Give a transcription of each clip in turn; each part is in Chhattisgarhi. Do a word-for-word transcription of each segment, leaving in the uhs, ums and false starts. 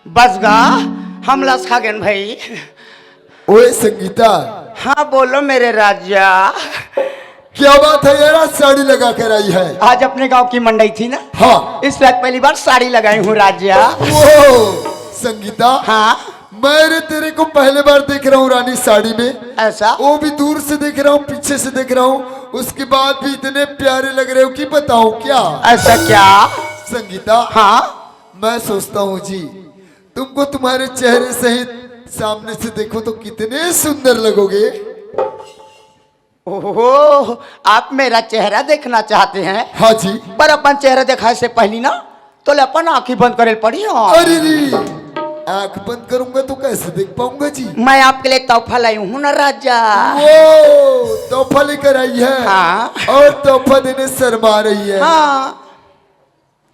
बस गा, हम लसका गेन भाई। ओए संगीता। हाँ, बोलो मेरे राजा। क्या बात है यार, आज साड़ी लगा कर आई है। आज अपने गांव की मंडई थी ना। हाँ। इस वक्त पहली बार साड़ी लगाई हूँ राजा। ओ संगीता। हाँ। मैं रे तेरे को पहले बार देख रहा हूँ रानी साड़ी में। ऐसा? वो भी दूर से देख रहा हूँ, पीछे से देख रहा हूँ, उसके बाद भी इतने प्यारे लग रहे हो कि बताऊं क्या। ऐसा क्या? संगीता। हाँ। मैं सोचता हूँ जी, तुमको तुम्हारे चेहरे सहित सामने से देखो तो कितने सुंदर लगोगे। ओहो, आप मेरा चेहरा देखना चाहते हैं? हाँ जी। पर अपन चेहरा दिखाए से पहली ना, तो ले अपन आंखी बंद करे पड़ी हो। अरे रे, आंख बंद करूंगा तो कैसे देख पाऊंगा जी? मैं आपके लिए तोहफा लाई हूँ ना राजा। वो तोहफा लेकर आई है। हाँ। और तोहफा देने शर्मा रही है। हाँ।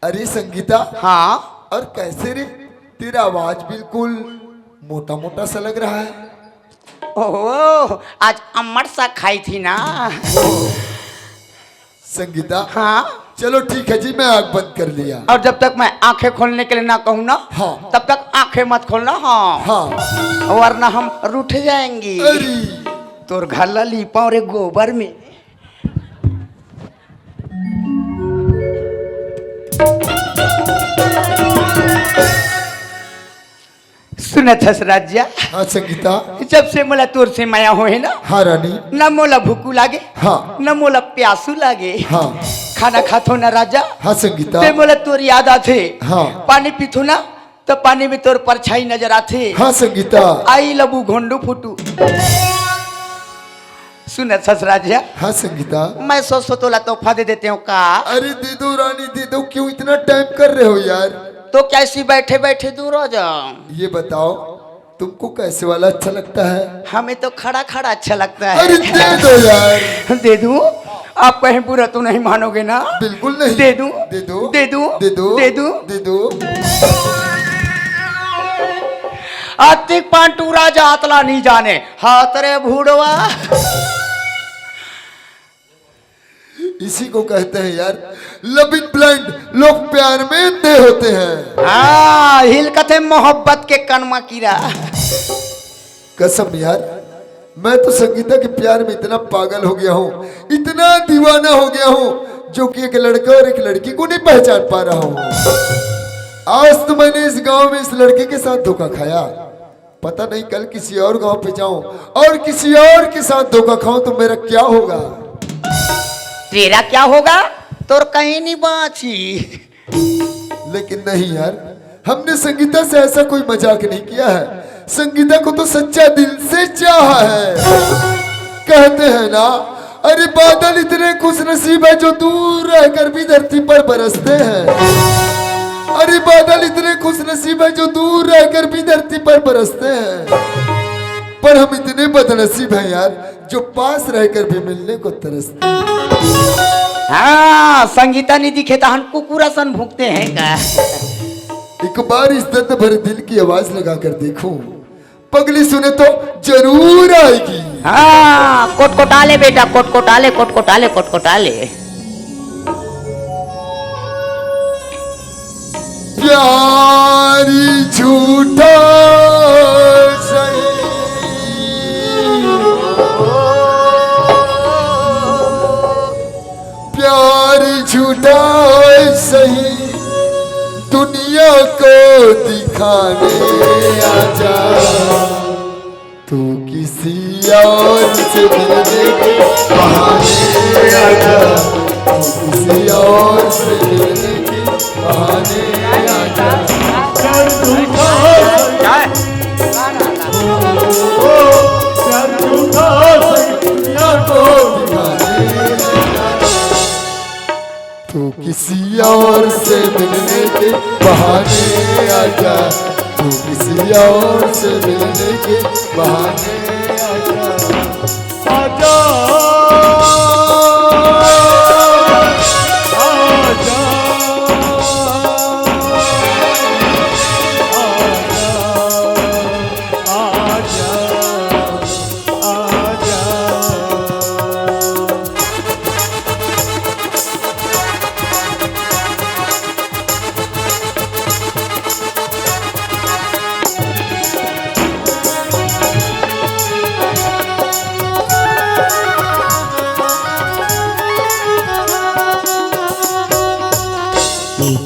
अरे संगीता। हाँ। और कैसे रे, तेरा आवाज बिल्कुल मोटा मोटा सा लग रहा है। ओहो, आज अम्मट सा खाई थी ना। संगीता। हाँ। चलो ठीक है जी, मैं आंख बंद कर लिया। और जब तक मैं आंखें खोलने के लिए ना कहूँ ना, हाँ। तब तक आंखें मत खोलना। हाँ। हाँ। वरना हम रूठ जाएंगी। अरे। तोर घर ला लीपा और एक गोबर में। सुनत हस राजा। हाँ संगीता। जब से मोला तोर से मया होहे ना। हाँ रानी। न मोला भूखू लागे। हाँ। न मोला प्यासू लागे। हाँ। खाना खाथो ना राजा। हाँ संगीता। ते मोला तोर याद आथे। हाँ। पानी पीथो ना, तो पानी में तोर परछाई नजर आथे। हाँ संगीता। आई लबू घोंडू फुटू। सुनत हस राजा। हाँ संगीता। मैं सोचो तोला तोहफा दे देते हो का? अरे दे दो रानी, दे दो। क्यों इतना टाइम कर रहे हो यार? तो कैसी बैठे बैठे दूं राजा? ये बताओ, तुमको कैसे वाला अच्छा लगता है? हमें तो खड़ा खड़ा अच्छा लगता है। अरे दे दो यार। दे दूं? आप कहीं बुरा तो नहीं मानोगे ना? बिल्कुल नहीं। दे दूं? दे दो। दे दूं? दे दो। दे दूं? दे दो। अतिक पांटू राजा अतला नहीं जाने। हाथ रे भूड़वा। इसी को कहते हैं यार, लव इन ब्लाइंड। लोग प्यार में अंधे होते हैं। हाँ, हिल कथे मोहब्बत के कनमा कीरा। कसम यार, मैं तो संगीता के प्यार में इतना पागल हो गया हूँ, इतना दीवाना हो गया हूँ, जो कि एक लड़का और एक लड़की को नहीं पहचान पा रहा हूँ। आज तो मैंने इस गांव में इस लड़के के साथ धोखा खाया, पता नहीं कल किसी और गांव पे जाऊं और किसी और के साथ धोखा खाऊं तो मेरा क्या होगा? तेरा क्या होगा? तोर कहीं नहीं बाची। लेकिन नहीं यार, हमने संगीता से ऐसा कोई मजाक नहीं किया है। संगीता को तो सच्चा दिल से चाहा है। कहते हैं ना, अरे बादल इतने खुश नसीब है जो दूर रहकर भी धरती पर बरसते हैं। अरे बादल इतने खुश नसीब है जो दूर रहकर भी धरती पर बरसते हैं। पर हम इतने बदनसीब हैं यार, जो पास रहकर भी मिलने को तरसते हैं। हाँ, संगीता नहीं दिखे तो हम कुकुर असन भूखते हैं का? एक बार इस दर्द भरे दिल की आवाज लगा कर देखो, पगली सुने तो जरूर आएगी। हाँ, कोटकोटाले बेटा, कोटकोटाले, कोटकोटाले, कोटकोटाले। प्यार झूठा सही, प्यार झूठा सही, दुनिया को दिखाने आजा। तू किसी और से मिलने के बहाने आजा, तू किसी और से मिलने के बहाने आजा। प्यार झूठा सही, ओ, प्यार झूठा सही, दुनिया को दिखाने आजा। तू किसी और से मिलने के बहाने आजा, तू किसी और से मिलने के बहाने आजा। आजा, आजा, आजा, आजा, आजा।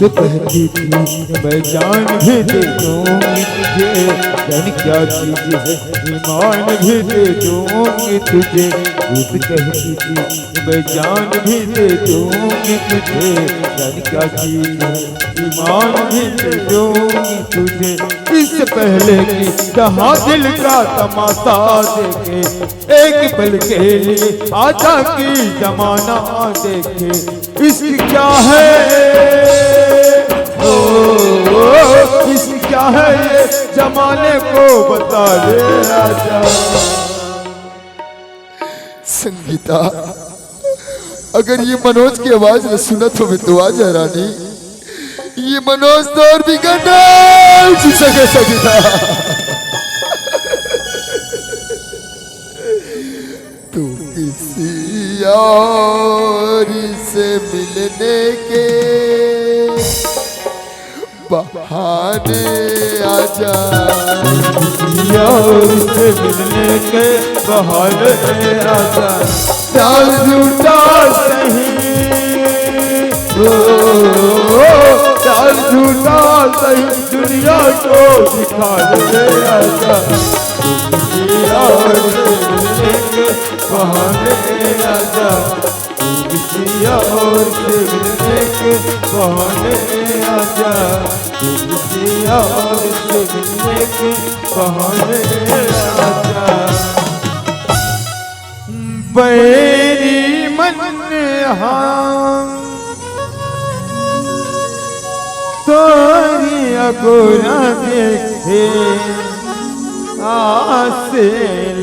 कहती थी मैं जान भी दे दूंगी तुझे, जान क्या चीज है ईमान भी दे दूंगी तुझे। खुद कहती थी मैं जान भी दे दूंगी तुझे, जान क्या चीज है ईमान भी दे दूंगी तुझे। इससे पहले कि कहा दिल का तमाशा देखे, एक पल के लिए आजा कि जमाना देखे। इश्क क्या है, ओ, ओ, इश्क क्या है ये जमाने को बता दे आजा। संगीता, अगर ये मनोज की आवाज न सुनत होवे तो आजा रानी। ये मनोज तो और भी गंदा जी सके संगीता। तू किसी और से मिलने के बहाने आजा। किसी और से मिलने के बहाने आजा। प्यार झूठा सही, ओ, प्यार झूठा सही, दुनिया को दिखाने आजा। किसी और से मिलने के बहाने आजा। किसी और से मिलने के बहाने आजा। किसी और से मिलने के बहाने आजा। बैरी मन हम तोरी अगोरा देखे आस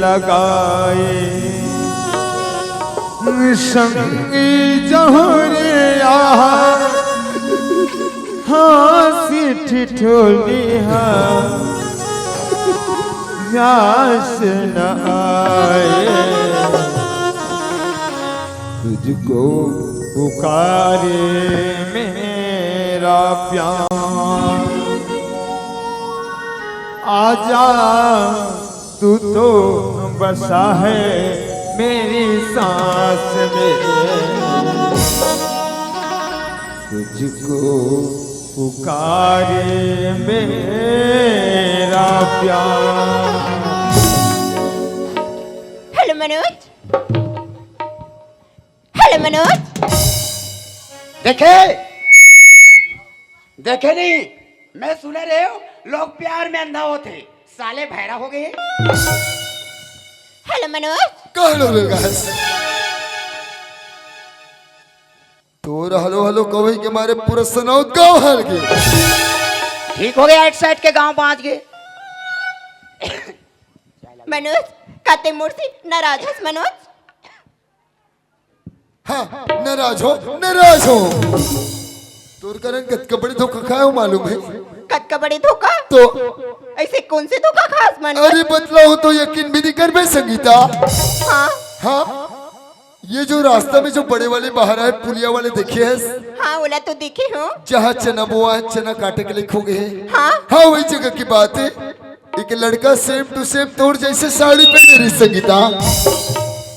लगाए। संगी जहरे हाँसी ठिठोली हा, यास न आए। तुझको पुकारे मेरा प्यार, आजा, तू तो बसा है मेरी सांस में। तुझको पुकारे मेरा प्यार। हेलो मनोज। हेलो मनोज। देखे, देखे नहीं, मैं सुने रहे हूँ, लोग प्यार में अंधा होते, साले भैरा हो गए। हेलो मनोज। कहलो रे गाइस। तोर हेलो हेलो कवई के मारे पूरा सनौत गांव हल गए। ठीक हो गया, एट साइड के गांव पहुंच गए। मनोज, का ते मोर से नाराज हस मनोज? हाँ, नाराज हो, नाराज हो। तोर कारण कतका बड़े धोखा खाए हो मालूम है? कतका बड़े धोखा? तो ऐसे कौन से धोखा खास मनोज? अरे बतलाओ तो यकीन भी नहीं करबे संगीता। हाँ। हाँ, ये जो रास्ता में जो बड़े वाले बाहर आए पुलिया वाले देखे है? हाँ, ओला तो देखे हो। जहाँ चना बोआ है, चना काटे के लिए खो गए हैं। हाँ। हाँ, वही जगह की बात है। एक लड़का सेम टू सेम तोर जैसे साड़ी पहने रही संगीता।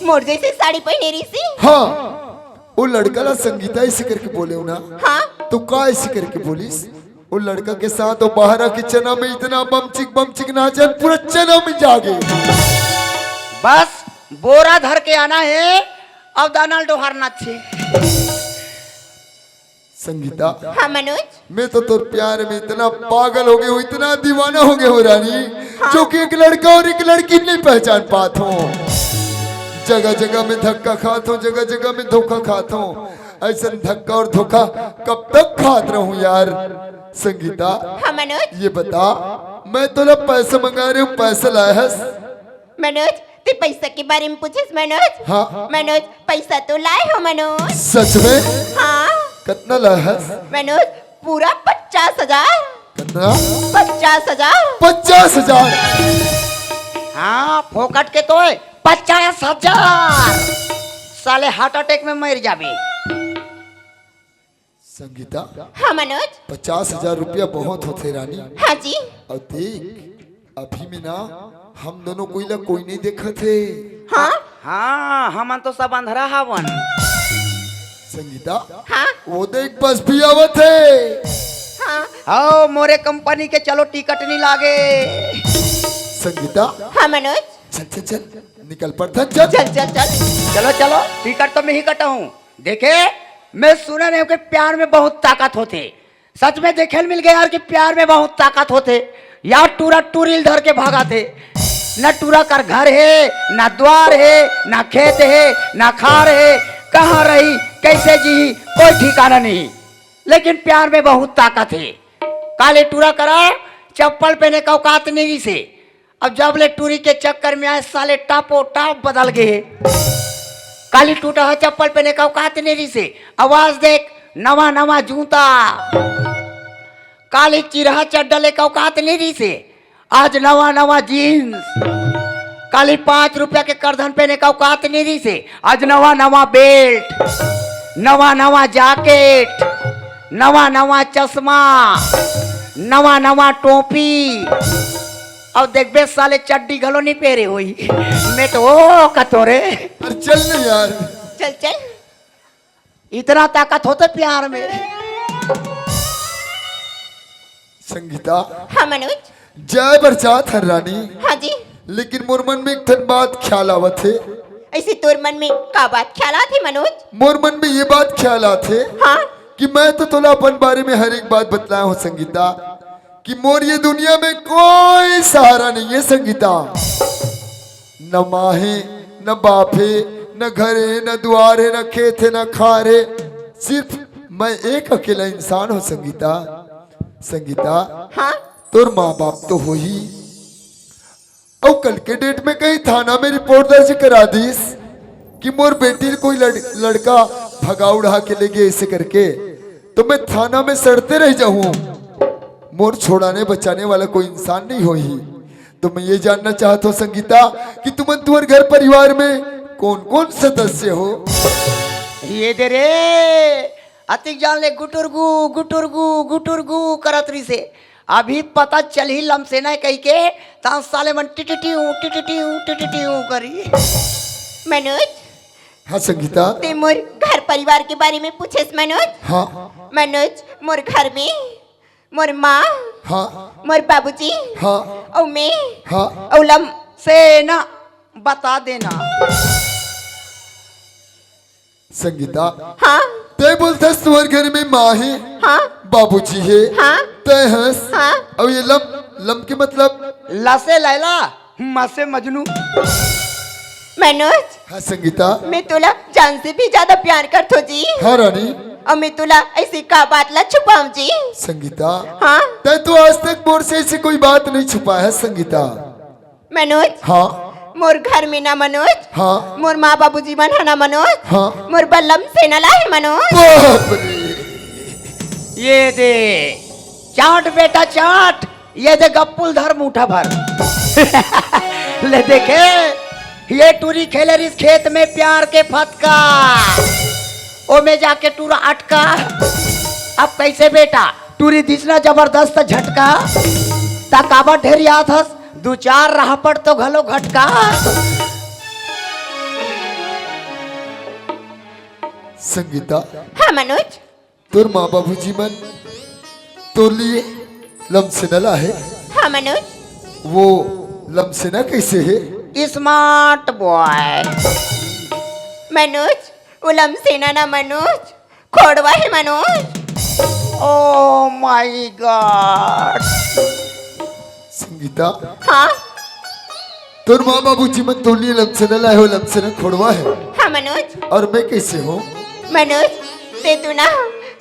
मोर जैसे साड़ी पहने रही सी? हाँ, वो लड़का ला संगीता ऐसे करके बोले हो ना। हाँ। तो का ऐसे करके बोलिस? वो लड़का के साथ वो बाहर आके चना में इतना बमचिक बमचिक नाचन, पूरा चना में जागे। बस बोरा धर के आना है, अब दाना ल डोहारना छे। संगीता, हाँ मनोज। मैं तो तोर प्यार में इतना पागल हो गया हूँ, इतना दीवाना हो गया हूँ रानी, हाँ। जो कि एक लड़का और एक लड़की नहीं पहचान पात हूँ। जगह जगह में धक्का खात हूँ, जगह जगह में धोखा खात हूँ। ऐसा धक्का और धोखा कब तक खात रहूँ यार? संगीता, हाँ मनोज। ये बता, मैं तोला पैसा मंगा रहे हूँ, पैसा लाया हस? मनोज, ते पैसा के बारे में पूछिस मनोज? हाँ। मनोज, पैसा तो लाए हो मनोज। सच में? हाँ। कितना लाया हस? मनोज, पूरा पचास हजार। कितना? पचास हजार। पचास हजार? हाँ, फोकट के तो है पचास हजार। साले हार्ट अटैक में मर जाबे। संगीता, हाँ मनोज। पचास हजार रुपया बहुत होथे रानी। हाँ जी। और देख, अभी में ना हम दोनों कोई ला कोई नहीं देखत हे। हाँ। हाँ, हमन तो सब अंधरा हवन। संगीता, हाँ? वो देख, बस भी आवत हे। हाँ। हाव, मोरे कंपनी के चलो टिकट नहीं लागे। संगीता। हाँ मनोज। चल चल चल, निकल पड़थन, चल। चल चल चल। चलो चलो, टिकट तो मैं ही कटाहूँ। देखे, मैं सुने रहेंव कि प्यार में बहुत ताकत होथे। सच में देखे ल मिल गे यार कि प्यार में बहुत ताकत होथे। यार टूरा टूरी ल धर के भागथे। न टूरा कर घर हे, न द्वार हे, न खेत हे, न खार हे। कहाँ रही, कैसे जीही, कोई ठिकाना नहीं। लेकिन प्यार में बहुत ताकत हे। काली टूरा करा चप्पल पहने का औकात नहीं रिहिसे। अब जब ले टूरी के चक्कर में आए, साले टापो टाप बदल गे हे। काली टूरा ह चप्पल पहने का औकात नहीं रिहिसे। अब आज देख, नवा नवा जूता। काली चिरहा चड्डा ले का औकात नहीं रिहिसे, आज नवा नवा जींस। काली पाँच रुपया के करधन पहने का औकात नहीं रिहिसे, आज नवा नवा बेल्ट, नवा नवा जैकेट, नवा नवा चश्मा, नवा नवा टोपी। अब देखबे साले चड्डी घलो नहीं पहरे होही। मैं तो ओ कतोरे। अरे चल नहीं यार। चल चल। इतना ताकत होथे प्यार में। संगीता। हाँ मनोज। जाए बर चाहत हन रानी। हाँ जी। लेकिन मोर मन में एक ठन बात ख्याल आवत हे। ऐसे तोर मन में का बात ख्याल आत हे मनोज? मोर मन में ये बात ख्याल आत हे हाँ। कि मैं तो तोला अपन बारे में हर एक बात बतलाए हों संगीता, कि मोर ये दुनिया में कोई सहारा नहीं हे संगीता। न माँ हे, न बाप हे, न घर हे, न दुआर हे, न खेत हे, न खार हे। सिर्फ मैं एक अकेला इंसान हों संगीता। संगीता, हाँ? तोर माँ बाप तो होही, अउ कल के डेट में कहीं थाना में रिपोर्ट दर्ज करा दिस कि मोर बेटी ल कोई लड़-, लड़का भगा उड़ा के ले गे ऐसे करके, तो मैं थाना में सड़ते रह जाहूँ। मोर छोड़ाने बचाने वाला कोई इंसान नहीं होही। तो मैं ये जानना चाहत हों संगीता कि तुमन, तुम्हर घर परिवार में कौन कौन सदस्य हो? ये दे रे, अतिक जान ले गुटुरगु गुटुरगु गुटुरगु करत रिहिसे। अभी पता चलही लमसेना कहिके, त साले मन टिटिटिऊ टिटिटिऊ टिटिटिऊ करी। मनोज। हाँ संगीता। ते मोर घर परिवार के बारे में पूछेस मनोज। हाँ। मनोज, मोर घर में मोर माँ, हाँ। मोर बाबूजी, हाँ। अउ मैं, हाँ। अउ लम- सेना बता देना। संगीता, हाँ। तैं बोलथस तुंहर घर में माँ हे, हाँ। बाबूजी हे, हाँ। तैं हस, हाँ। अउ ये लम, लम के मतलब? लसे लैला, मसे मजनू। मनोज, हाँ संगीता। मैं तोला जान से भी ज्यादा प्यार करथों जी। हाँ रानी। अउ मैं तोला ऐसे का बात ला छुपाऊं जी? संगीता। हाँ। तैं तो आज तक मोर से ऐसी कोई बात नहीं छुपाए हस संगीता। मनोज। हाँ। मोर घर में ना मनोज। हाँ। मोर माँ बाबूजी मन हे ना मनोज। हाँ। मोर बर लमसेना ला हे मनोज। बाप रे। ये दे, चाट बेटा चाट, ये दे गप्पू ल धर मुठा भर। ले देखे, ये टूरी खेले रिहिस खेत में प्यार के फतका, ओमे जाके टूरा अटका। अब कैसे बेटा, टूरी दिस ना जबरदस्त झटका, त काबर ढेरियात हस, दू चार राहपट तो घलो घटका। संगीता। हाँ मनोज। तोर माँ बाबूजी मन तोर लिए लमसेना लाए हे। हाँ मनोज। वो लमसेना कैसे हे? स्मार्ट बॉय। मनोज, वो लमसेना ना मनोज, खोड़वा हे Manoj. Oh my God। Sangeeta. हाँ। तोर माँ बाबूजी मन तोर लिए लमसेना लाए हे, वो लमसेना खोड़वा हे। हाँ मनोज। अउ मैं कैसे हों? मनोज, तैं तो ना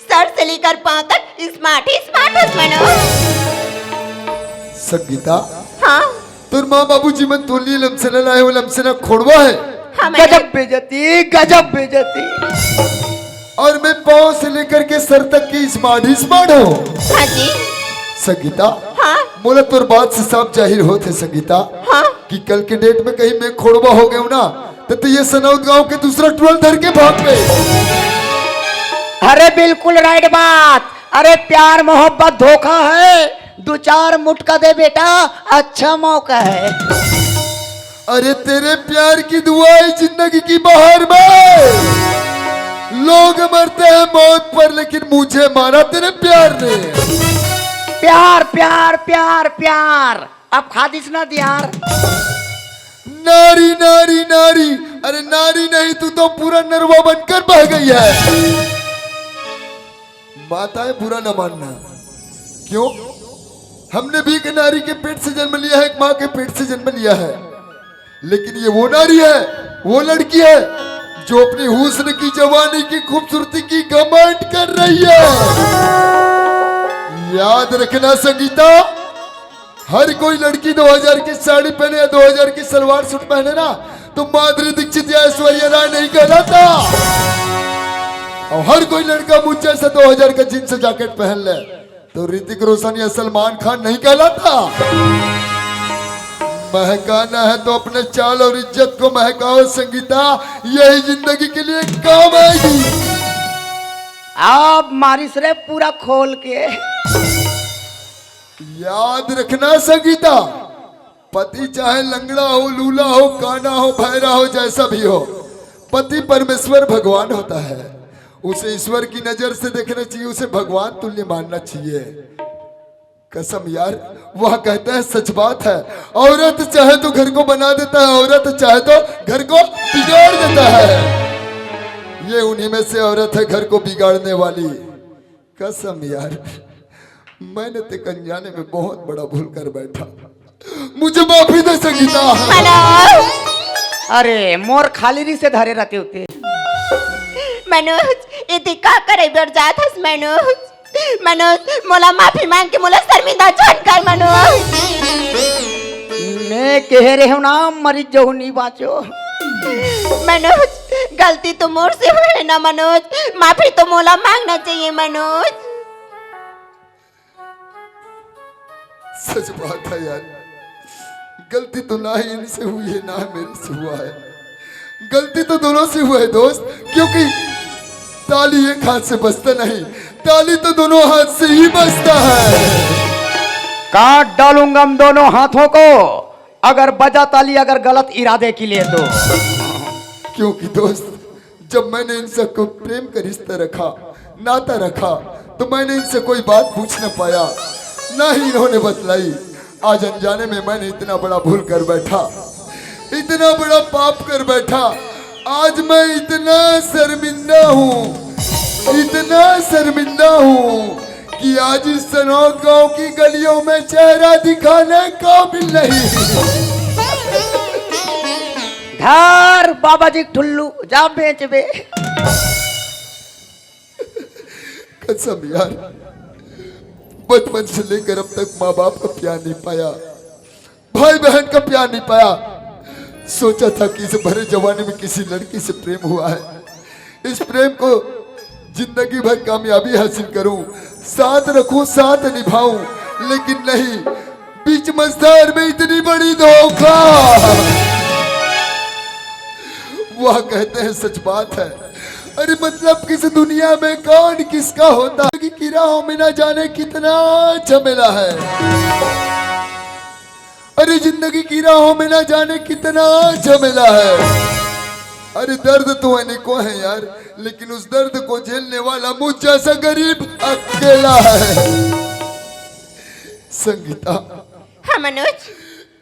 सर से लेकर पाँव तक स्मार्ट ही स्मार्ट हस मनोज। संगीता। हाँ। तोर माँ बाबूजी मन तोर लिए लमसेना लाए हे, वो लमसेना खोड़वा हे। हाँ मनोज। गजब बेइज्जती, गजब बेइज्जती। अउ मैं पाँव से लेकर के सर तक की स्मार्ट ही स्मार्ट हों। हाँ जी। संगीता। हाँ। मोला तोर बात से साफ जाहिर होत हे संगीता। हाँ। कि कल के डेट में कहीं मैं खोड़वा हो गेंव ना, त तैं ये सनौद गांव के दूसरा टूरा ल धर के भाग गे। अरे बिल्कुल राइट बात। अरे प्यार मोहब्बत धोखा हे, दू चार मुटका दे बेटा, अच्छा मौका हे। अरे तेरे प्यार की दुआ हे जिंदगी की बहार में। लोग मरते हैं मौत पर, लेकिन मुझे मारा तेरे प्यार ने। प्यार, प्यार, प्यार, प्यार। अब खा दिस ना दियार। नारी, नारी, नारी। अरे नारी नहीं, तू तो पूरा नरवा बनकर बह गई है। माताएं, बुरा न मानना। क्यों? हमने भी एक नारी के पेट से जन्म लिया है, एक माँ के पेट से जन्म लिया है, लेकिन ये वो नारी है, वो लड़की है, जो अपनी हुस्न की, जवानी की, खूबसूरती की घमंड कर रही है। याद रखना संगीता, हर कोई लड़की दो हज़ार की साड़ी पहने या दो हज़ार की सलवार सूट पहने ना, तो माधुरी दीक्षित या ऐश्वर्या राय नहीं कहलाता। और हर कोई लड़का मुझ जैसा दो हज़ार का जींस जैकेट पहन ले, तो ऋतिक रोशन या सलमान खान नहीं कहलाता। महकाना है तो अपने चाल और इज्जत को महकाओ संगीता, यही जिंदगी के लिए काम आएगी। आप मारिस रे पूरा खोल के। याद रखना संगीता, पति चाहे लंगड़ा हो, लूला हो, काना हो, भैरा हो, जैसा भी हो, पति परमेश्वर भगवान होता है। उसे ईश्वर की नजर से देखना चाहिए, उसे भगवान तुल्य मानना चाहिए। कसम यार, वह कहते हैं सच बात है, औरत चाहे तो घर को बना देता है, औरत चाहे तो घर को बिगाड़ देता है। ये उन्हीं में से औरत है घर को बिगाड़ने वाली। कसम यार, मैंने तेक अनजाने में बहुत बड़ा भूल कर बैठा। मुझे माफी दे संगीता। मनोज। अरे मोर खाली री से धरे रहते होते। मनोज, इति का करे बर जात हस मनोज? मनोज, मोला माफी मांग के मोला शर्मिंदा झन कर मनोज। मैं कहे रहे हूँ ना, मरी जहू नहीं बाँचो। मनोज, गलती तो मोर से हुए है ना मनोज, माफी तो मोला मांगना चाहिए मनोज। सच बात है यार, गलती तो ना ही इनसे हुई है, ना मेरे से हुआ है, गलती तो दोनों से हुआ है दोस्त, क्योंकि ताली एक हाथ से बजता नहीं, ताली तो दोनों हाथ से ही बजता है। काट डालूंगा हम दोनों हाथों को, अगर बजा ताली, अगर गलत इरादे की ले तो। क्योंकि दोस्त, जब मैंने इन सबको प्रेम का रिश्ता रखा, नाता रखा, तो मैंने इनसे कोई बात पूछ न पाया, ना ही इन्होंने बतलाई। आज अनजाने में मैंने इतना बड़ा भूल कर बैठा, इतना बड़ा पाप कर बैठा। आज मैं इतना शर्मिंदा हूँ, इतना शर्मिंदा हूँ कि आज इस सनौत गांव की गलियों में चेहरा दिखाने काबिल नहीं। धार बाबा जी ठुल्लू जा बेचबे। कसम यार, बचपन से लेकर अब तक माँ बाप का प्यार नहीं पाया, भाई बहन का प्यार नहीं पाया। सोचा था कि इस भरे जवानी में किसी लड़की से प्रेम हुआ है, इस प्रेम को जिंदगी भर कामयाबी हासिल करूं, साथ रखूं, साथ निभाऊं, लेकिन नहीं, बीच मझधार में इतनी बड़ी धोखा। वह कहते हैं सच बात है। अरे मतलब किस दुनिया में कौन किसका होता है कि किराहों में ना जाने कितना झमेला है। अरे जिंदगी की राहों में ना जाने कितना झमेला है। अरे दर्द तो अनेकों है यार, लेकिन उस दर्द को झेलने वाला मुझ जैसा गरीब अकेला है। संगीता। हाँ मनोज।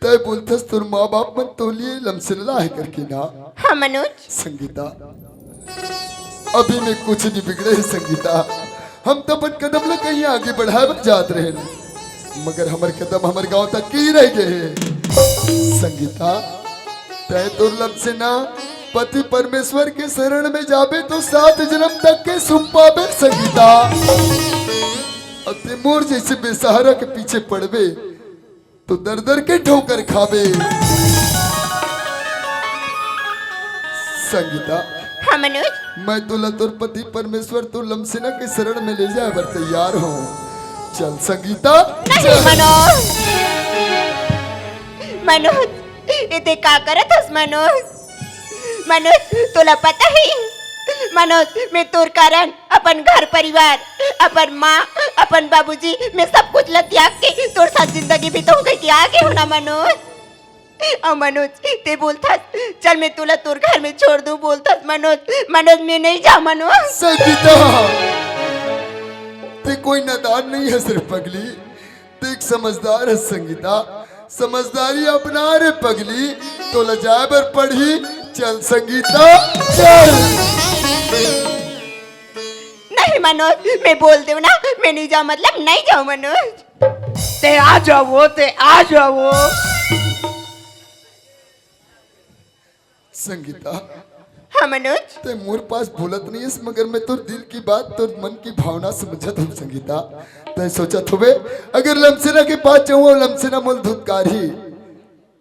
तय बोलथस तोर माँ बाप मन तो लिए लमसेला है करके ना। हाँ मनोज। संगीता, अभी में कुछ नहीं बिगड़े हे संगीता, हम तो अपन कदम ल कहीं आगे बढ़ाए बर जात रहे, मगर हमर कदम हमर गांव तक ही रह गए हे। संगीता, तय तोर लमसेना पति परमेश्वर के शरण में जाबे तो सात जन्म तक के सुख पाबे संगीता। अब ते मोर जैसे बेसहारा के पीछे पड़बे तो दर दर के ठोकर खाबे। संगीता। हाँ मनोज। मैं तोला तोर पति परमेश्वर तोर लमसेना के शरण में ले जाए बर तैयार हूँ। चल संगीता, नहीं चल। मनोज। मनोज, ये ते का करत हस मनोज? मनोज, तोला पता है मनोज, मैं तोर कारण अपन घर परिवार, अपन माँ, अपन बाबूजी, मैं सब कुछ ल त्याग के तोर साथ जिंदगी बिताऊं कहिके आ गे हूं ना मनोज। अउ मनोज, ते बोलथस, "चल, मैं तोला तोर घर में छोड़ दूं," बोलथस मनोज। मनोज, मैं नहीं जांव मनोज। संगीता, ते कोई नादान नहीं हस रे पगली, ते एक समझदार हस संगीता। समझदारी अपना रे पगली, तोला जाए बर पड़ही। चल संगीता, चल। नहीं मनोज, मैं बोल देंव ना, मैं नहीं जांव, मतलब नहीं जांव मनोज। ते आ जावो, ते आ जावो। संगीता। हाँ मनोज। ते मोर पास बोलत नहीं हस, मगर मैं तोर दिल की बात, तोर मन की भावना समझत हंव संगीता। ते सोचत होबे, अगर लमसेना के पास जाहूं अउ लमसेना मोला धुतकारही,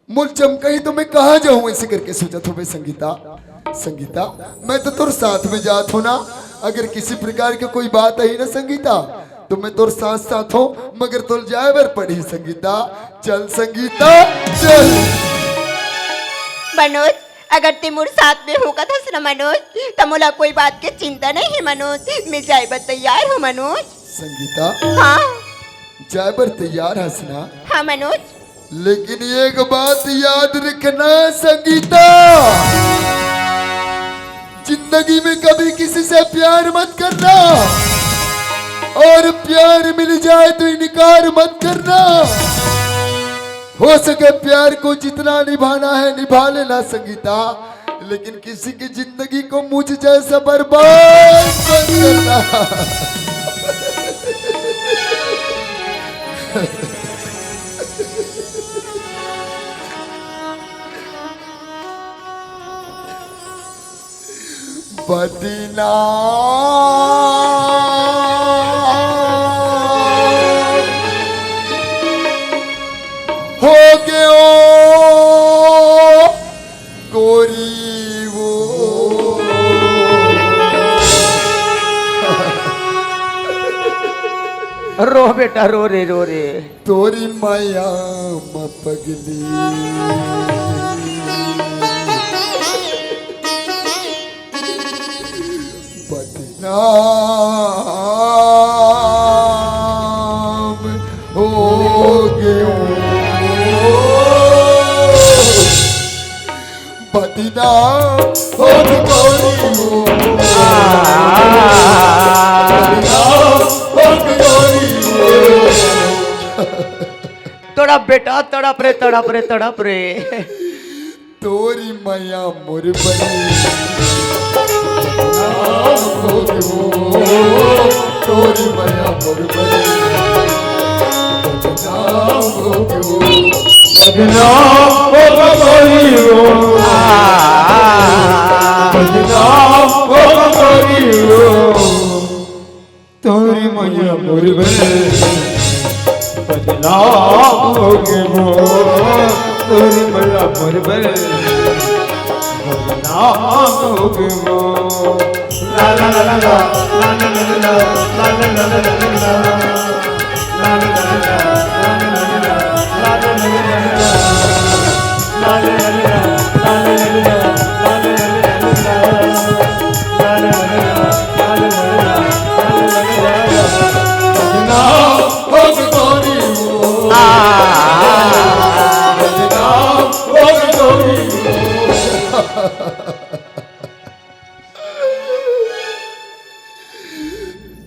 मोला चमकाही, तो मैं कहाँ जाहूं, ऐसे करके सोचत होबे संगीता। संगीता, मैं तो तोर साथ में जात हंव ना, अगर किसी प्रकार के कोई बात आही ना संगीता, तो मैं तोर साथ साथ हंव, मगर तोला जाए बर पड़ही संगीता। चल संगीता, चल। मनोज, अगर ते मोर साथ में होकत हस ना मनोज, त मोला कोई बात के चिंता नहीं हे मनोज, मैं जाए बर तैयार हंव मनोज। संगीता, हाँ। जाए बर तैयार हस ना? हाँ मनोज। लेकिन एक बात याद रखना संगीता, जिंदगी में कभी किसी से प्यार मत करना, और प्यार मिल जाए तो इनकार मत करना। हो सके प्यार को जितना निभाना है निभा लेना संगीता, लेकिन किसी की जिंदगी को मुझ जैसा बर्बाद मत करना। बदनाम हो गयो गोरी वो। रो बेटा, रो रे, रो रे। तोरी माया म पगली बदनाम हो गयो। बदनाम हो गयो। बदनाम हो गयो। तड़प बेटा, तड़प रे, तड़प रे, तड़प रे। तोरी मया मोर बनी। बदनाम हो गयो। तोरी मया मोर बनी। बदनाम हो गयो। बदनाम हो गयो। बदनाम हो गयो। तोरी मया मोर बने बदनाम हो गए वो। तोरी मया मोर बने बदनाम हो गए वो। ला ला ला ला ला।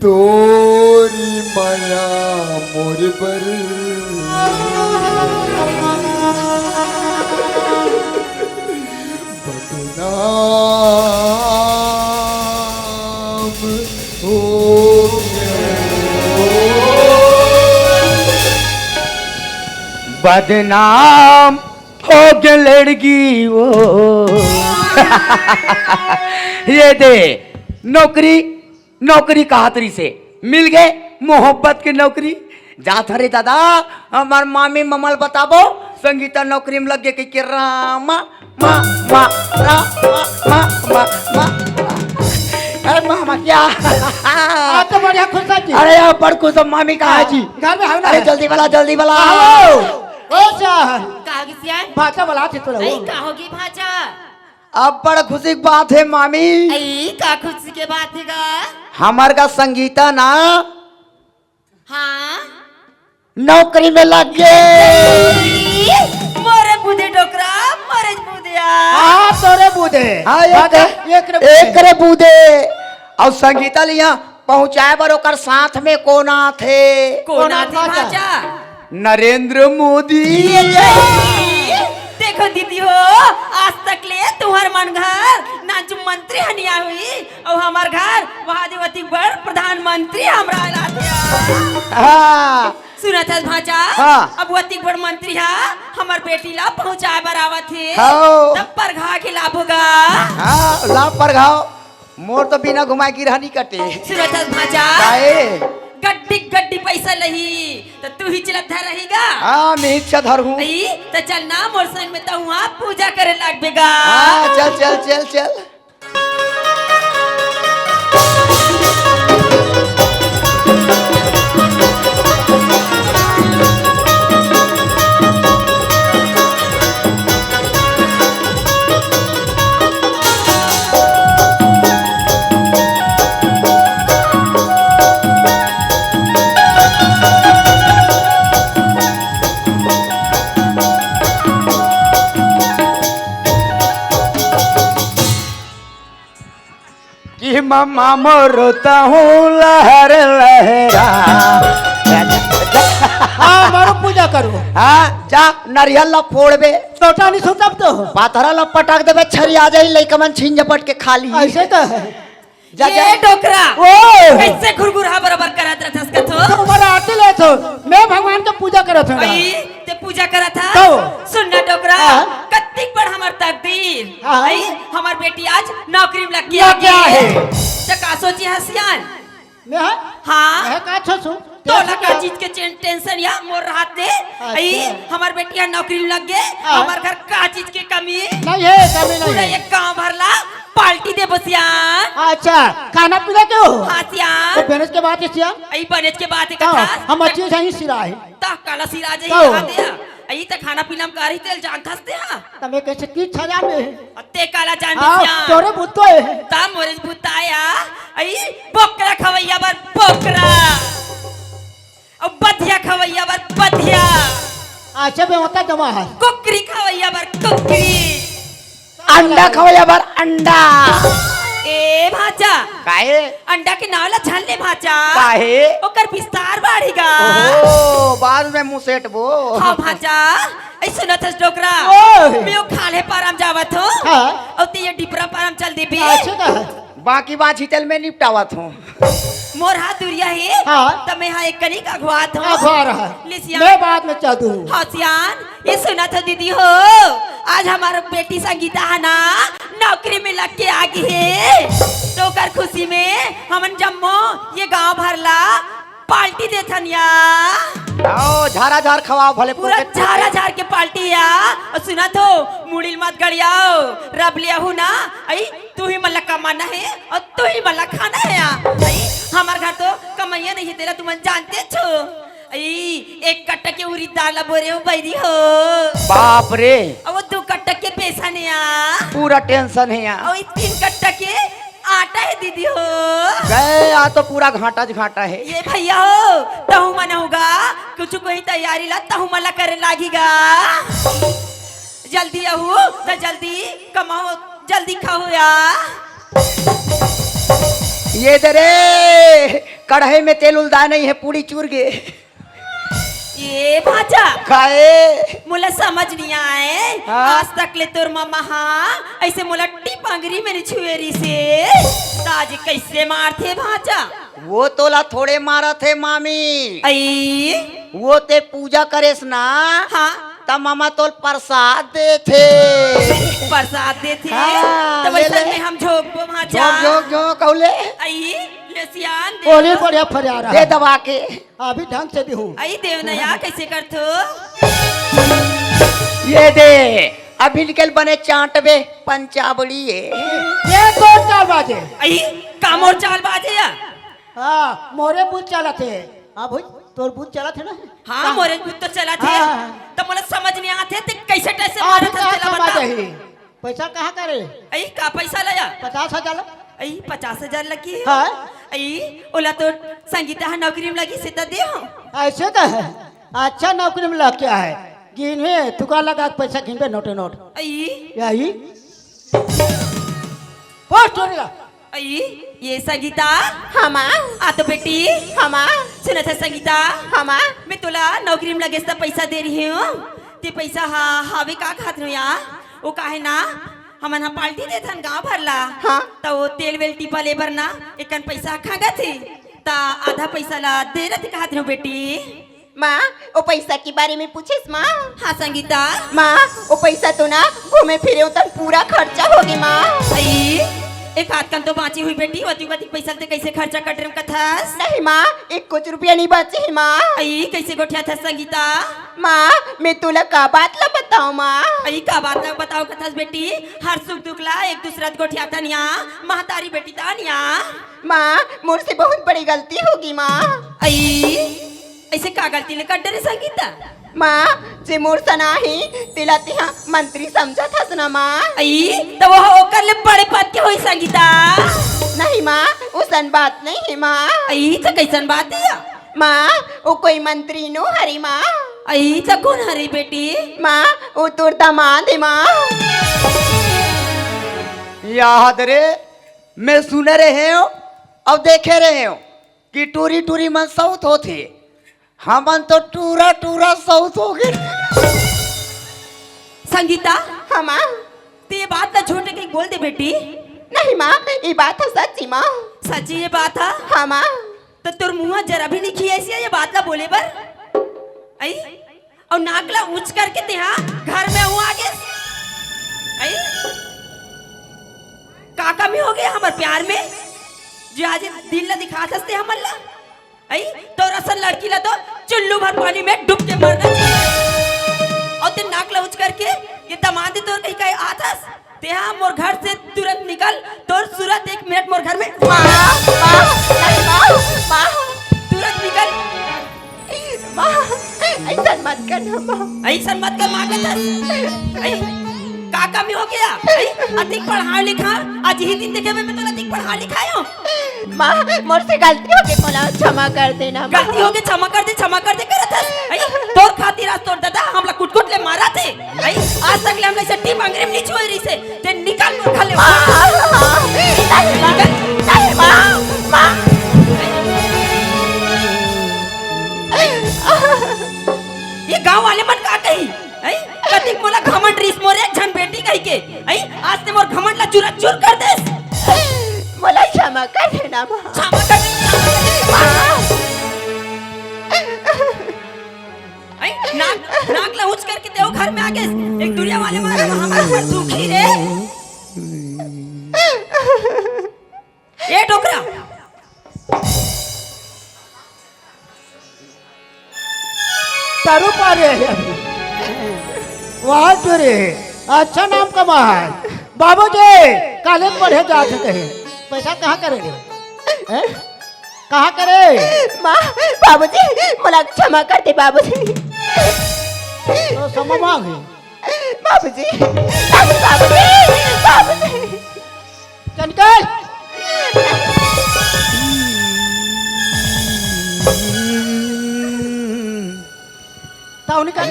तोरी मया मोर बर बदनाम हो गयो। बदनाम हो गए लड़की वो। ये दे नौकरी, नौकरी कहात रहिसे, मिल गए मोहब्बत के नौकरी। जात हरे दादा, हमार मामी ममल बताबो, संगीता नौकरी में लग गए कि, कि रामा, मा, मा, रामा, मा, मा, मा। अरे मामा क्या? आप तो बढ़िया खुश है जी। अरे यार, बड़ खुश हूँ, मामी कहाँ है जी? घर में है ना? अरे जल्दी वाला, जल्दी वाला। आओ। ओ चाह। का होगी सियान? भाचा वाला थे तो रहो। अई, का होगी भाचा? अब बड़ खुशी की बात है मामी। अई, का खुशी के बात है गा? हमार का संगीता ना हाँ? नौकरी में लग गए। अई, मोरे बुद्धि डोकरा, ते। हाँ, एक, बात है, एक रे एक रे बूदे। अउ संगीता ल इहाँ पहुँचाए बर ओकर साथ में कोन आथे? कोन आथे भांचा? नरेंद्र मोदी। ये ले। देखो दीदी हो, आज तक ले तुहर मन घर ना जो मंत्री हनिया हुई, अउ हमर घर वहाँ देवती बड़ प्रधानमंत्री हमरा लाथे। हाँ। सुनत हस भांचा? हाँ। अब वतिक बड़ मंत्री हा हमर बेटी ला पहुँचाए बर आवत हे। हाँ। तब परघा के लाबो गा। हाँ, लाब परघाव। मोर तो बिना घुमाए गिरहा नी कटे। सुनत हस भांचा? काहे? गड्डी गड्डी पैसा लही, त तू ही चलत धर रही गा। हाँ, मैं इच्छा धर हूँ। अई, त चल ना मोर संग में, त हुआ पूजा करे लागबे गा। हाँ, चल, चल, चल, चल। कि ममा मोर तहूँ लहर लहरा। हाँ, मारो पूजा करो। हाँ, जा, नरियल ला फोड़बे। लोटा नहीं सुनता तो। पाथरा ला पटक देबे, छरी आ जाई, लइका मन छीन झपट के खा ली। ऐसे तो है। जा, ये जा। डोकरा। ओ। कैसे घुरघुरहा बरोबर करत रहथस कथो? तो उमर आरती लेथो। मैं भगवान के पूजा करत हूँ। अई, ते पूजा करत हा? तो। सुन ना डोकरा, हाँ। कत्तिक बड़ हमर तकदीर। हाँ। अई, हमर बेटी आज नौकरी में लग के लग गया है। त का सोची हसियान? मैं हा? हाँ। मैं का सोचूं? तोला का चीज के टें-, टेंशन या मोर रहत दे। अच्छा। अई, हमर बेटी हा नौकरी में लग गे, हाँ। हमर घर का चीज के कमी? नहीं है, कमी नहीं पूरा है। एक गांव भर ला पार्टी दे बसियान। अच्छा, खाना पीना क्यों? हाँ, सियान। तो बनेच के बात है, सियान। अई, बनेच के बात है, हाँ, कथा। हम अच्छी सही सिरा है। त काला सिरा जाही तो। कहा दे। अई त खाना पीना में का रही तेल जानथस ते हा। त मैं कैसे की छजा में? अते काला जान हाँ, बिसिया। तोरे बुत्तो है। त मोरे बुत्ता आया। अई बोकरा खवैया बर बोकरा। अब बधिया खवैया बर बधिया। अच्छा, मैं होता जमा है। कुकरी खवैया बर कुकरी। अंडा खवैया बर अंडा। ए भांचा। काहे? अंडा के नाव ला झन ले भांचा। काहे? ओकर बिस्तार बाढ़ेगा। ओहो, बाद में मुसेटबो। हाँ भांचा। ऐ सुनत हस डोकरा। ओए। मैं ओ खाल्हे पारम जावत हूँ। हाँ। अउ ते ये डिपरा पारम चल देबे। अच्छा का? बाकी बात हितल में निपटावत हूँ। मोर हाथ दुरिया हे, हाँ। त मैं हा एक कनी का अघवात हूँ। अघवा रहा। ले सियान। मैं बाद में चल दूँ। हाँ सियान, ये सुनत हो दीदी हो, आज हमर बेटी संगीता हा ना नौकरी में लग के आ गे हे, त ओकर खुशी में हमन जम्मो ये गांव भर ला पार्टी देथन या। आओ, झारा झार खवाओ भले पूरा पोके पोके। झारा झार के पार्टी या। अउ सुनत हो, मुड़िल मत गड़ियाओ, रब ले आहू ना, अई तू ही मन ला कमाना हे अउ तू ही मन ला खाना हे या। अई, हमर घर तो कमइया नहीं हे, तेला तुमन जानते छो। अई, एक कट्टा के उरीद दाल ला बोरे हो बैरी हो। बाप रे। अउ वो दू कट्टा के बेसन हे या। पूरा टेंशन हे या। अउ ई तीन कट्टा के आटा हे दीदी हो। गए, आ तो पूरा घाटा ज घाटा हे। ये भैया हो, तहु मन होगा, कुछ कोई तैयारी ला, तहु मन ला करे लागेगा। जल्दी आहू, त जल्दी कमाओ, जल्दी खाओ या। ये दे रे, कढ़ाई में तेल उलदा नहीं हे, पूड़ी चूर गे। ये भांचा। काहे? मोला समझ नहीं आए। हाँ? आज तक ले तोर ममा हा ऐसे मोला टिप अंगरी में नहीं छुए रिसे। त आज कैसे मारथे भांचा? वो तोला थोड़े मारत हे मामी। अई? वो ते पूजा करेस ना। हाँ। त ममा तोल प्रसाद देथे। प्रसाद देथे? हाँ, त ले वैसे ले। में हम झोंकबो भांचा। झोंक, झोंक, झोंक, कहू ले। अई, ले सियान दे। ओली बढ़िया फरिया रहा। दे दबा के। अभी ढंग से देहूँ। अई देव नया, कैसे करथो? ये दे, अभी निकल बने चांटबे, पंचावड़ी ये। ये तोर चालबाजे। अई, का मोर चालबाजे या? हाँ, मोरे बुत चलत हे। हाँ भाई, तोर बुत चलत हे ना? हाँ, हाँ। मोरे बुत तो चलत हे। हाँ, हाँ। त मोला समझ नहीं आत हे, ते कैसे तैसे अभी मारत हस, का तेला समझ बता। आही? पैसा कहाँ करे? अई, का पैसा ले जा? पचास हजार ला। अई, पचास हजार लगी हे। हाँ। अई, ओला तो संगीता हा नौकरी में लगी से त दे हो। ऐसे तो है। अच्छा नौकरी में लग के आहे। गिनवे, तुका लगा के पैसा गिनबे नोटे नोट। अई। यही। अई, ये संगीता। हाँ माँ। आ तो बेटी। हाँ माँ। सुनत हस संगीता। हाँ माँ। मैं तोला नौकरी में लगे से पैसा दे रहे हँव, ते पैसा हा हावे का खात हँव या? वो काहे ना, हमन हा पार्टी देथन गाँव भर ला। हाँ। त वो तेल वेल टिपा ले बर ना, एकन पैसा खंगत हे, त आधा पैसा ला दे रथे कहत हँव बेटी। माँ, वो पैसा के बारे में पूछेस माँ? हाँ संगीता। माँ, वो पैसा तो ना घूमे फिरे उतन पूरा खर्चा होगे माँ। अई, एक आध कन तो बाँचे होही बेटी, ओती कतिक पैसा ते कैसे खर्चा कर डरेंव कथस? नहीं माँ, एक कुछ रुपया नहीं बाँचे हे माँ। अई, कैसे गोठियाथस संगीता? माँ, मैं तोला का बात ला बतावँव माँ? अई, का बात ला बतावँव कथस बेटी? हर सुख दुख ला एक दूसरा त गोठियाथन या, महतारी बेटी तन या। माँ, मोर से बहुत बड़ी गलती होगे माँ। अई, ऐसे का गलती ले कर डरे संगीता? माँ, जे मोर सन आही, तेला तेहा मंत्री समझत हस ना माँ। अई, त वो ओकर ले बड़े पद के होही संगीता। नहीं माँ, ओसन बात नहीं हे माँ। अई, त कैसन बात हे या? माँ, वो कोई मंत्री नो हरे माँ। अई, त कोन हरे बेटी? माँ, वो तोर दामाद हे माँ। याद रे, मैं सुने रहे हँव अउ देखे रहे हँव कि टूरी टूरी मन सउत होथे, हमन तो टूरा टूरा सउत होगे। संगीता। हाँ माँ। ते ये बात ला झूठ कहि बोल दे बेटी। नहीं माँ, ये बात ह सच्ची माँ। सच्ची ये बात ह? हाँ माँ। त तोर मुँह जरा भी नहीं खियाइस या ये बात ला बोले बर? अई? अउ नाक ला ऊँच करके तेहा घर में हूँ आगे। अई? का कमी होगे हमर प्यार में, जे आज दिल ला दिखात हस ते हमन ला? अई, तोर असन लड़की ला तो चुल्लू भर पानी में डूब के मरना चाहिए। अउ ते नाक ला ऊँच करके ये दामाद तोर कहीं कहीं आत हस, तेहा मोर घर से तुरंत निकल, तोर सूरत एक मिनट मोर घर में। माँ, माँ, अरे माँ, माँ। तुरंत निकल। माँ, अइसन मत कर ना, माँ। अइसन मत कर, माँ, कहत हस। अई, का कमी होगे? अई, अतिक पढ़ा लिखा, आज ही दिन देखे में मैं तोला अतिक पढ़ा लिखाय हँव। माँ, मोर से गलती होगे, मोला क्षमा कर देना, माँ। गलती होगे, क्षमा कर दे, क्षमा कर दे, करत हस। अई, तोर खातिर आज तोर ददा हमला कुट-कुट ले मारत हे। अई, आज तक ले हमला अइसे टीप अंगरी में नहीं छुए रहिसे। ते निकल मोर घर ले। माँ, माँ, नहीं, माँ, निकल। नहीं, माँ, माँ। ये गांव वाले मन का कही? हैं? कतिक मोला घमंड रिहिस मोर एक झन बेटी कहिके। हैं? आज ते मोर घमंड ला चूरा चूर कर देस। मोला क्षमा कर देना माँ। क्षमा कर दे, क्षमा कर दे। माँ। हैं? नाक, नाक ला ऊंच करके तें घर में आ गेस। एक दुरिहा वाले मारा हमारा पर थूकी रे। ए डोकरा। तारू पारे। वाह रे, अच्छा नाम कमा है। बाबूजी, कॉलेज पढ़े जात हे कहे। पैसा कहाँ करे रे? हैं? कहाँ करे? माँ, बाबूजी, मोला क्षमा कर दे बाबूजी। तो क्षमा मांगे। बाबूजी, बाबूजी, बाबूजी। चल निकल। ताहू निकल,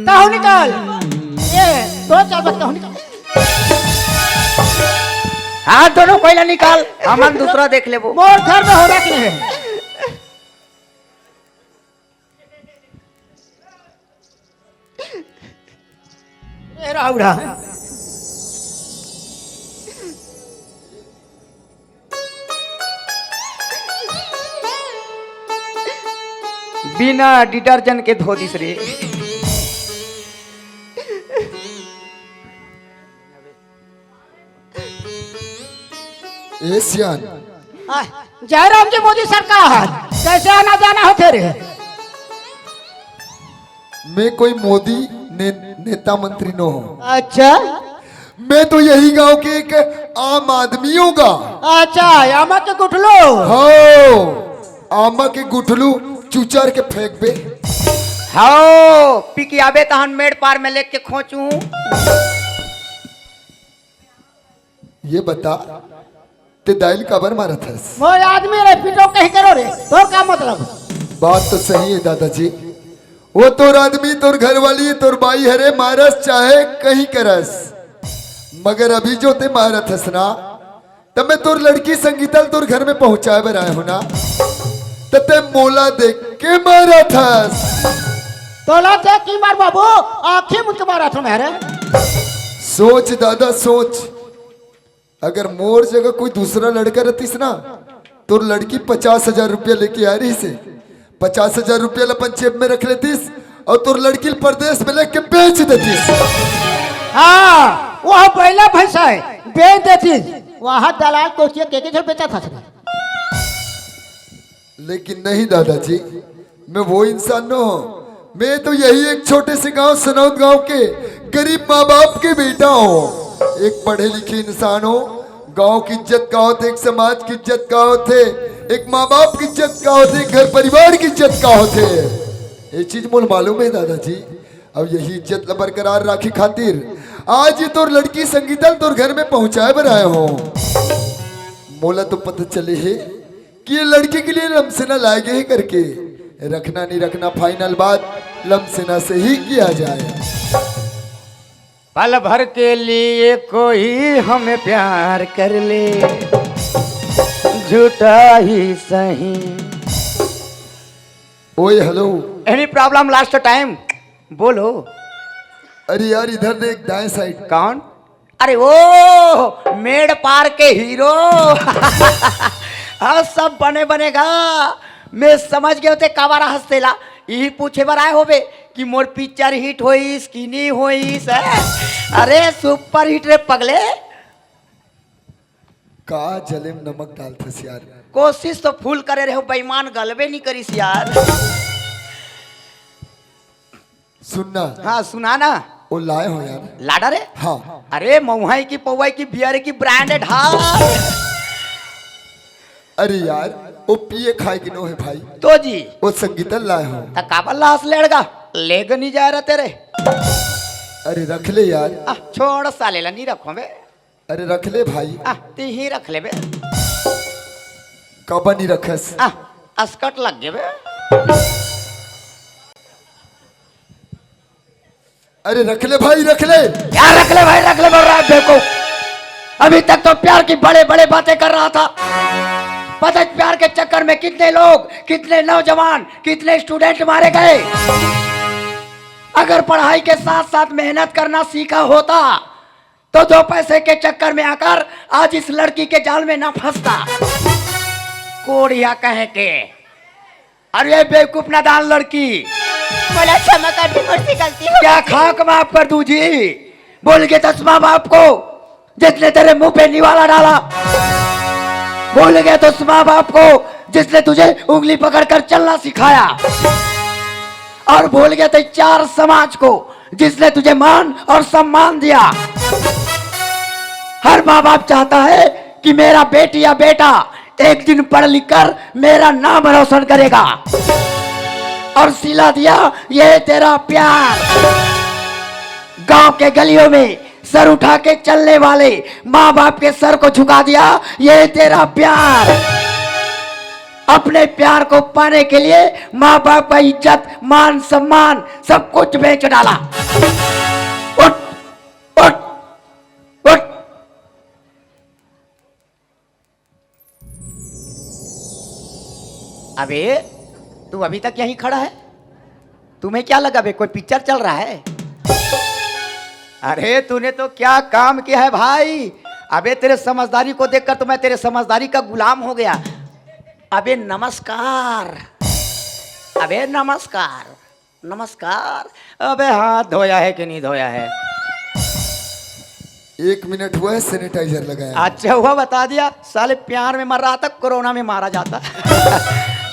ताहू निकल। ए, दो चार बार ताहू निकल। हाँ, दोनों कोई ला निकाल, हमन दूसरा देख लेबो। मोर घर में होना के नहीं है। ए राउरा। बिना डिटर्जेंट के धो दिस रे। ए सियान। आ, जयराम जी मोदी सरकार, कैसे आना जाना होथे रे? मैं कोई मोदी ने, नेता मंत्री नो हूँ। अच्छा। मैं तो यही गांव के एक आम आदमी हूँ गा। अच्छा, आमा के गुठलू। हो, आमा के गुठलू चुचर के फेंकबे। हो, पी के आबे तहन मेड़ पार में लेके खोचू। ये बता, ते दाई ल काबर मारत हस? मोर आदमी रे, पिटो कहीं करो रे, तोर का मतलब? बात तो सही है दादाजी, वो तोर आदमी, तोर घरवाली, तोर बाई हरे, मारस चाहे कहीं करस, मगर अभी जो ते मारत हस ना, तब मैं तोर लड़की संगीता ल तोर घर में पहुंचाए बर आए हो ना, त तै मोला देख के मारा थस। तोला देख के मार बाबू, आँखी मुंद के मारा था मैं रे। सोच दादा सोच, अगर मोर जगह कोई दूसरा लड़का रहतीस ना, तोर लड़की पचास हजार रुपया लेके आ रही से, पचास हजार रुपया ला अपन जेब में रख लेतीस और तोर लड़की ल परदेस में लेके बेच देतीस। हाँ, वह बैला भैंसा है, बेच देतीस। वहाँ दलाल कोचिया के के घर बेचा था। लेकिन नहीं दादाजी, मैं वो इंसान न हूँ। मैं तो यही एक छोटे से गांव सनौद गांव के गरीब माँ बाप के बेटा हूँ। एक पढ़े लिखे इंसान हूँ। गांव की इज्जत का होथे, एक समाज की इज्जत का होथे, एक माँ बाप की इज्जत का होथे, एक घर परिवार की इज्जत का होथे। ये चीज मोला मालूम है दादाजी। अब यही इज्जत ला बरकरार राखे खातिर आज ये तोर लड़की संगीता ल तोर घर में पहुंचाए बर आए हूँ। मोला तो पता चले है कि ये लड़की के लिए लमसेना लाए गए है करके। रखना नहीं रखना फाइनल बात लमसेना से ही किया जाए। पल भर के लिए कोई हमें प्यार कर ले, झूठा ही सही। ओए hello. Any problem last time? बोलो। अरे यार इधर देख दाएं साइड। कौन? अरे ओ मेड़ पार के हीरो। हाँ, सब बने बनेगा। मैं समझ गए होते कावारा हंसतेला। यही पूछे बर आए होबे कि मोर पिक्चर हिट होइस कि नहीं होइस, हैं? अरे सुपर हिट रे पगले। का जले में नमक डालथस यार? कोशिश तो फुल करे रहे हो, बेईमान गलबे नहीं करिस यार। सुनना। हाँ, सुना ना। वो लाए हो यार। लाडा रे? हाँ। अरे मऊहाई की पौवाई की बियर की ब्रांडेड हाँ। अरे यार, वो पिए खाए की नो है भाई। तो जी। वो संगीतन लाए हो। त काबर लास लेड़गा? लेग नहीं जा रहा तेरे। अरे रख ले यार। आ, छोड़ साले ला, नहीं रखो बे। अरे रख ले भाई। आ, ती ही रख ले बे। कबा नहीं रखस? आ, अस्कट लग गए बे। अरे रख ले भाई, रख ले। क्या रख ले भाई, रख ले बोल रहा है बेवकूफ? अभी तक तो प्यार की बड़े बड़े बातें कर रहा था। पता है प्यार के चक्कर में कितने लोग, कितने नौजवान, कितने स्टूडेंट मारे गए। अगर पढ़ाई के साथ साथ मेहनत करना सीखा होता तो दो पैसे के चक्कर में आकर आज इस लड़की के जाल में ना फंसता। कोढ़िया कहे के। अरे बेवकूफ नादान लड़की। बोला क्षमा कर दी, मुझसे गलती हो क्या गई। खाक माफ कर दूं जी? बोल के दस माँ बाप को जिसने तेरे मुंह पे निवाला डाला, बोल गया तो उस माँ बाप को जिसने तुझे उंगली पकड़कर चलना सिखाया, और बोल गया तो चार समाज को जिसने तुझे मान और सम्मान दिया। हर माँ बाप चाहता है कि मेरा बेटी या बेटा एक दिन पढ़ लिख कर मेरा नाम रोशन करेगा। और सिला दिया ये तेरा प्यार। गांव के गलियों में सर उठा के चलने वाले माँ बाप के सर को झुका दिया ये तेरा प्यार। अपने प्यार को पाने के लिए माँ बाप का इज्जत, मान, सम्मान, सब कुछ बेच डाला। उठ, उठ, उठ। अबे, तू अभी तक यहीं खड़ा है? तुम्हें क्या लगा बे, कोई पिक्चर चल रहा है? अरे, तूने तो क्या काम किया है भाई। अबे, तेरे समझदारी को देखकर तो मैं तेरे समझदारी का गुलाम हो गया। अबे, नमस्कार। अबे, नमस्कार। नमस्कार। अबे, हाथ धोया है कि नहीं धोया है? एक मिनट हुआ है, सैनिटाइजर लगाया। अच्छा हुआ बता दिया, साले प्यार में मर रहा था, कोरोना में मारा जाता।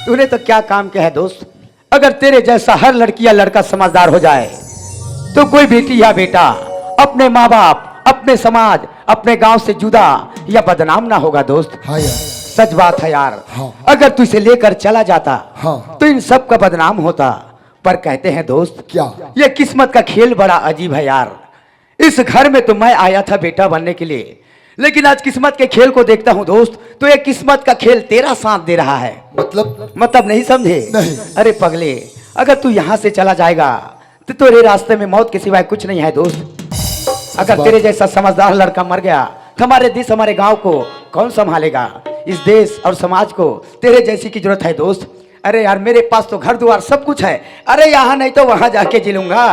तूने तो क्या काम किया है दोस्त। अगर तेरे जैसा हर लड़की या लड़का समझदार हो जाए तो कोई बेटी या बेटा अपने माँ बाप, अपने समाज, अपने गांव से जुदा या बदनाम ना होगा दोस्त। हाँ यार। सच बात है यार। हाँ। अगर तू इसे लेकर चला जाता हाँ। तो इन सब का बदनाम होता। पर कहते हैं दोस्त, क्या? ये किस्मत का खेल बड़ा अजीब है यार। इस घर में तो मैं आया था बेटा बनने के लिए, लेकिन आज किस्मत के खेल को देखता हूँ दोस्त, तो ये किस्मत का खेल तेरा साथ दे रहा है। मतलब? मतलब नहीं समझे? नहीं। अरे पगले, अगर तू यहाँ से चला जाएगा तो तेरे रास्ते में मौत के सिवाय कुछ नहीं है दोस्त। अगर बात। तेरे जैसा समझदार लड़का मर गया तो हमारे देश, हमारे गांव को कौन संभालेगा इस देश और समाज को? तेरे जैसी की जरूरत है दोस्त। अरे यार, मेरे पास तो घर द्वार सब कुछ है। अरे, यहाँ नहीं तो वहां जाके जी लूंगा।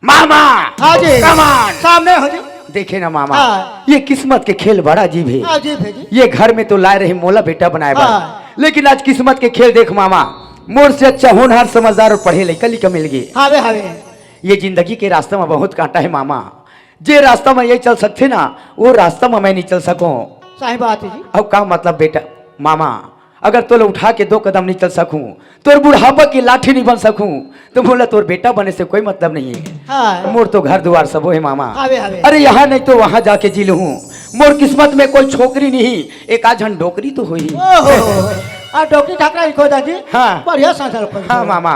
मामा! हाँ जी। कमान! सामने हो जी। देखे ना मामा, हाँ। ये किस्मत के खेल बड़ा अजीब है। हाँ जी, भाई जी। ये घर में तो लाए रहे मोला बेटा बनाए बर। हाँ। लेकिन आज किस्मत के खेल देख मामा, मोर से अच्छा होनहार, समझदार और पढ़े लइका लिखा मिल गए। हावे, हावे। ये जिंदगी के रास्ता में बहुत कांटा है मामा। जे रास्ता में ये चल सकथे ना, वो रास्ता में मैं नहीं चल सकूं। सही बात है जी। अब का मतलब बेटा, मामा, अगर तोला उठा के दो कदम नहीं चल सकूं, तोर बुढ़ापा की लाठी नहीं बन सकूं, तो मोला तोर बेटा बने से कोई मतलब नहीं है। हाँ। मोर तो घर दुआर सबो है मामा। हावे, हावे। अरे, यहाँ नहीं तो वहां जाके जी लूं। मोर किस्मत में कोई छोकरी नहीं, एक आध झन डोकरी तो होही। ओहो, आ डोकरी ठाकरा ही खोदा जी। हाँ। बढ़िया संसार खोज हाँ लो। मामा,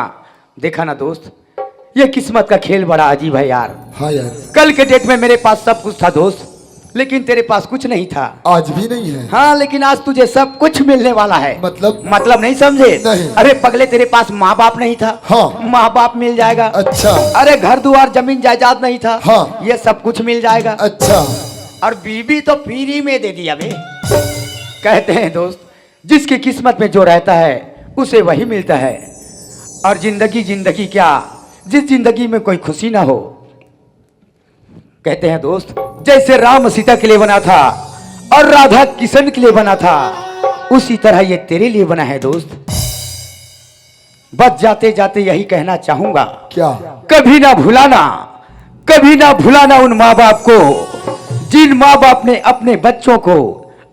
देखा ना दोस्त, ये किस्मत का खेल बड़ा अजीब है यार। हाँ यार। कल के डेट में मेरे पास सब कुछ था दोस्त, लेकिन तेरे पास कुछ नहीं था। आज भी नहीं है। हाँ, लेकिन आज तुझे सब कुछ मिलने वाला है। मतलब? मतलब नहीं समझे? नहीं। अरे पगले, तेरे पास माँ बाप नहीं था। हाँ। माँ बाप मिल जाएगा। अच्छा। अरे घर दुआर जमीन जायदाद नहीं था। हाँ। ये सब कुछ मिल जाएगा। अच्छा। और बीबी तो फ्री में दे दिया बे। कहते हैं दोस्त, जिसकी किस्मत में जो रहता है उसे वही मिलता है। और जिंदगी, जिंदगी क्या, जिस जिंदगी में कोई खुशी ना हो। कहते हैं दोस्त, जैसे राम सीता के लिए बना था और राधा किशन के लिए बना था, उसी तरह ये तेरे लिए बना है दोस्त। बस जाते जाते यही कहना चाहूंगा, क्या? कभी ना भुलाना, कभी ना भुलाना उन माँ बाप को, जिन माँ बाप ने अपने बच्चों को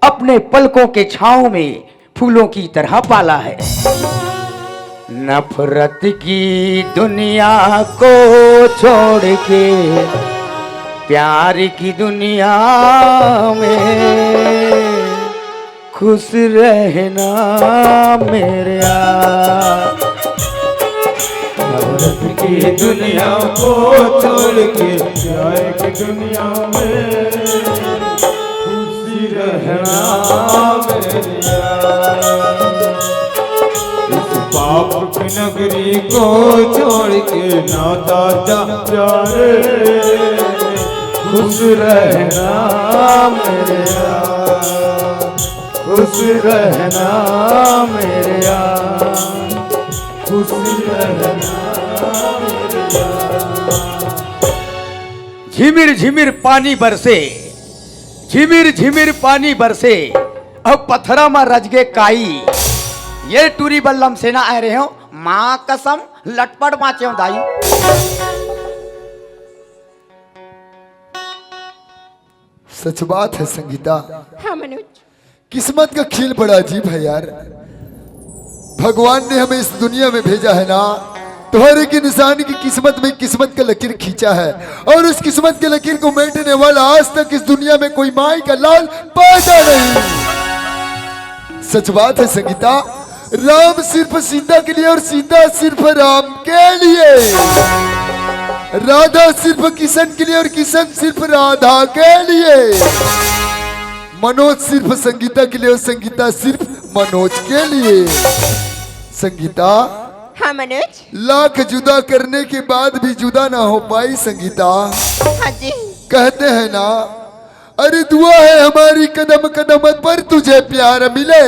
अपने पलकों के छांव में फूलों की तरह पाला है। नफरत की दुनिया को छोड़ के प्यार की दुनिया में खुश रहना मेरे यार। नफरत की दुनिया को छोड़ के प्यार की दुनिया में खुशी रहना मेरे यार। इस पाप की नगरी को छोड़ के ना दादा प्यारे, खुश रहना मेरे यार, खुश रहना मेरे यार, खुश रहना मेरे यार। झिमिर झिमिर पानी बरसे, झिमिर झिमिर पानी बरसे, अउ पथरा म रजगे काई। ये टूरी बल्लम सेना आए रहे हो, माँ कसम लटपट बाँचे हो दाई। सच बात है संगीता। हाँ मनोज। किस्मत का खेल बड़ा अजीब है यार। भगवान ने हमें इस दुनिया में भेजा है ना, तो हर एक इंसान की किस्मत में किस्मत का लकीर खींचा है, और उस किस्मत के लकीर को मेटने वाला आज तक इस दुनिया में कोई माई का लाल पैदा नहीं। सच बात है संगीता, राम सिर्फ सीता के लिए और सीता सिर्फ राम के लिए, राधा सिर्फ किशन के लिए और किशन सिर्फ राधा के लिए, मनोज सिर्फ संगीता के लिए और संगीता सिर्फ मनोज के लिए। संगीता, हाँ मनोज। लाख जुदा करने के बाद भी जुदा ना हो पाई संगीता। हाँ जी। कहते हैं ना, अरे दुआ है हमारी कदम कदम पर तुझे प्यार मिले,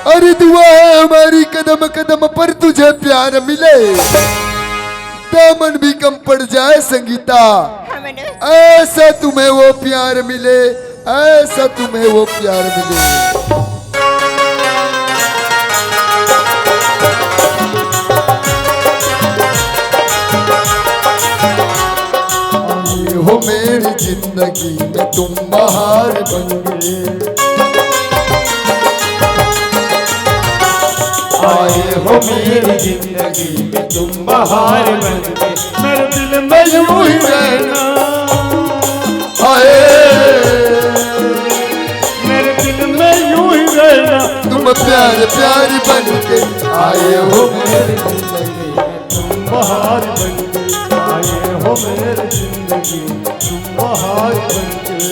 अरे दुआ है हमारी कदम कदम पर तुझे प्यार मिले, दामन भी कम पड़ जाए संगीता, हाँ मनोज। ऐसा तुम्हें वो प्यार मिले, ऐसा तुम्हें वो प्यार मिले। आए हो मेरी जिंदगी में तुम बहार बन के, आए हो मेरी जिंदगी में तुम बहार बन के, मेरे दिल में यूं ही रहना। हाय, मेरे दिल में यूं ही रहना। तुम प्यार प्यार बन के आए हो मेरी जिंदगी में, तुम बहार बन के आए हो मेरी जिंदगी में, तुम बहार बन के।